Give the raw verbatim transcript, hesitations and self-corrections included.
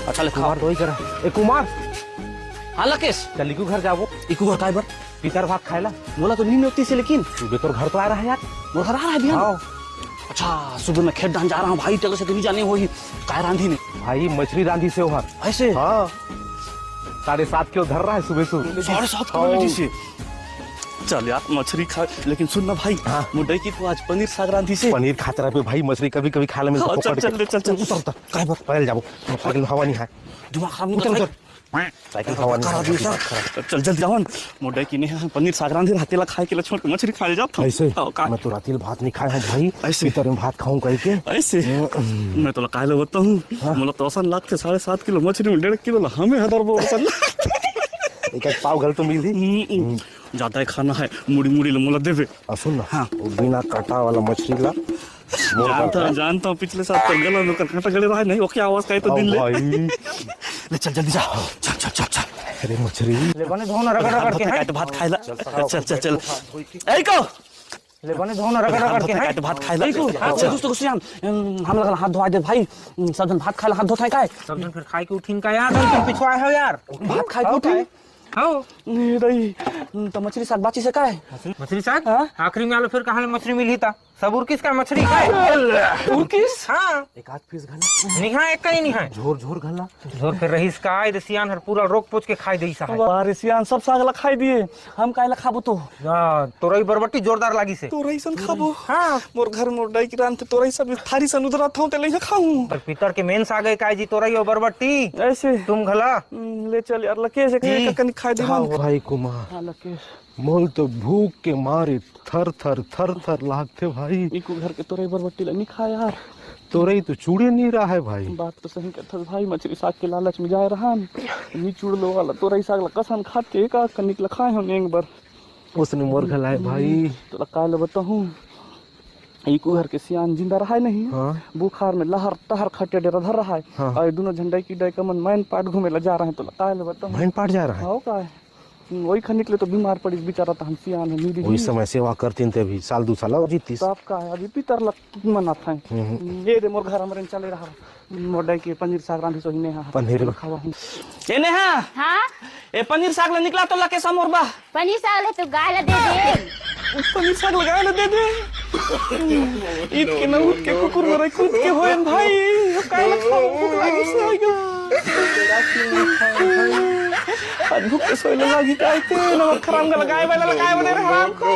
अच्छा ले खाओ। कुमार दोई करा। ए कुमार, हाँ लकेश। चल इकू घर जाबो। इकू घर काय बर? पितर भात खाए ला। मोला तो नींद होती से, लेकिन सुबह तोर घर तो आ रहा है यार। मोर घर आ रहा है बिहान। हाँ। अच्छा, सुबह मैं खेत डाहन जा रहा हूँ भाई, तेरे से तो नहीं जाने होही। काय रांधी ने? भाई मछली रांधी से ओहर। ऐसे? हाँ। साढ़े सात किलो धर रहा है सुबह सुबह। साढ़े सात किलो रांधी से। चल यार मछली खा, लेकिन सुन ना भाई, हाँ। मोर डौकी तो आज पनीर साग रांधी से। पनीर खात रहे भाई, मछली कभी कभी खाए ला मिलता हाँ, चल, पकड़ के। चल, चल, चल। उतर, उतर। काय बर? पैदल जाबो। मोटरसाइकिल हवा नहीं है। दिमाग खराब मत उतर, कर। उतर। साइकिल हवा नहीं है। चल जल्दी जावन। मोर डौकी ने पनीर साग रांधे रहा, तेला खाए के ला छोड़ के मछली खाए जात हूँ। ऐसे? हाँ, का? मैं तो राती ले भात नहीं खाए हूँ भाई। ऐसे? पितर में भात खाऊं कह के। ऐसे? हम्म। मैं तोला काय ले बताऊँ। हाँ। मोला तो असन लागथे साढ़े सात किलो मछली में डेढ़ किलो ला हमें हदर बोल असन। एक एक पाव घल तो मिलही। हम्म, हम्म। ज्यादा ही खाना है, मुड़ी मुड़ी ले मोला देबे। आ, सुन ना, हाँ। वो बिना कांटा वाला मछली ला, मोर जानता हूँ, जानता हूँ, पिछले साल तोर गला में ओकर कांटा गड़े रहा नहीं, ओके आवाज का तो दिल ले। भाई। ले चल जल्दी जा, चल चल चल चल। अरे मछली। ले बने धोना रगड़ रगड़ के, हैं? तो भात खाए ला। चल चल चल। ए को। ले बने धोना रगड़ रगड़ के, हैं? तो भात खाए ला। ए को, हाँ, अच्छा। दोस्तों को सुन, हम लोग हाथ धोआ दे भाई, सब जन भात खाए ला हाथ धोता है काय? सब जन फिर खाए के उठिन का यार, तुम पिछवाए हो यार। भात खाए के उठिन? हाँ। ए दाई, त मछली साग बाची से काय? मछली साग? हाँ? आखिरी में आलो फिर कहाँ ले मछली मिली था? सब उरकिस का मछली का? उरकिस? हाँ। एक आध पीस घला। निहा, एक का ही निहा। झोर, झोर घला। झोर फिर रहीस का? ए दे सियान हर पूरा रोक पोच के खाई देइस है। वाह रे सियान, सब साग ला खाई दिए। हम काय ला खाबो तो? या, तोरई बरबट्टी जोरदार लागिस हे। तोरई सन खाबो। हाँ। मोर घर मोर डौकी रांधथे तोरई सब थारी सन उधरा था, ते लइहा खाऊं। पर पितर के मेन साग हे काय जी, तोरई और बरबट्टी। ऐसे? तुम घला। हम्म, ले चल यार, लकेश, एक हम्म। कनी खाए दे हाँ, मन। भाई कुमार। हाँ, लकेश। मोल तो भूख के मारे थर थर, थर थर लागथे भाई। इकू घर के तोरई बरबट्टी ला नी खा यार। तोरई तो चूड़े नी रहा है भाई। बात तो सही कहथस भाई, मछली साग के लालच में जाए रहन। नी चूड़ लो वाला तोरई साग ला कसन खाथे, का कनिक ला खाए हो नेंग बर। उसने मोर घला है भाई। तोला काय ले बताहूँ, इकू घर के सियान जिंदा रहा है नहीं। हाँ। बुखार में लहर तहर खटिया डेरा धर रहा है। हाँ। और दोनों झंडा की डैका मन मैन पाट घूमे ला जा रहे हैं, तोला काय ले बताहूँ। मैन पाट जा रहा है? हो काय? हम्म, वही खनिक ले तो बीमार पड़िस बेचारा, त हम सियान है, नींद वही ही। समय सेवा करतीन ते अभी साल दू साल और जीतीस। तब का है, अभी पितर लग मनात है। हम्म। ये दे मोर घर हमरे चले रहा। मोर डौकी पनीर साग रांधी सोही नेहा। पनीर। खावा हूँ। ए नेहा। हाँ? ए पनीर साग ले निकला तो लके समोर बा। पनीर साग ले तो गाय ला दे दे। पनीर साग ला गाय ला दे दे। ईद के न उठ के कुकुर मरे कूद के होएन भाई। अब काय ला खाऊं, भूख लागिस हे। आज भूख के सोए ला लागी काय ते, नमक हराम का लगाए वाला लगाए बने रे हराम को।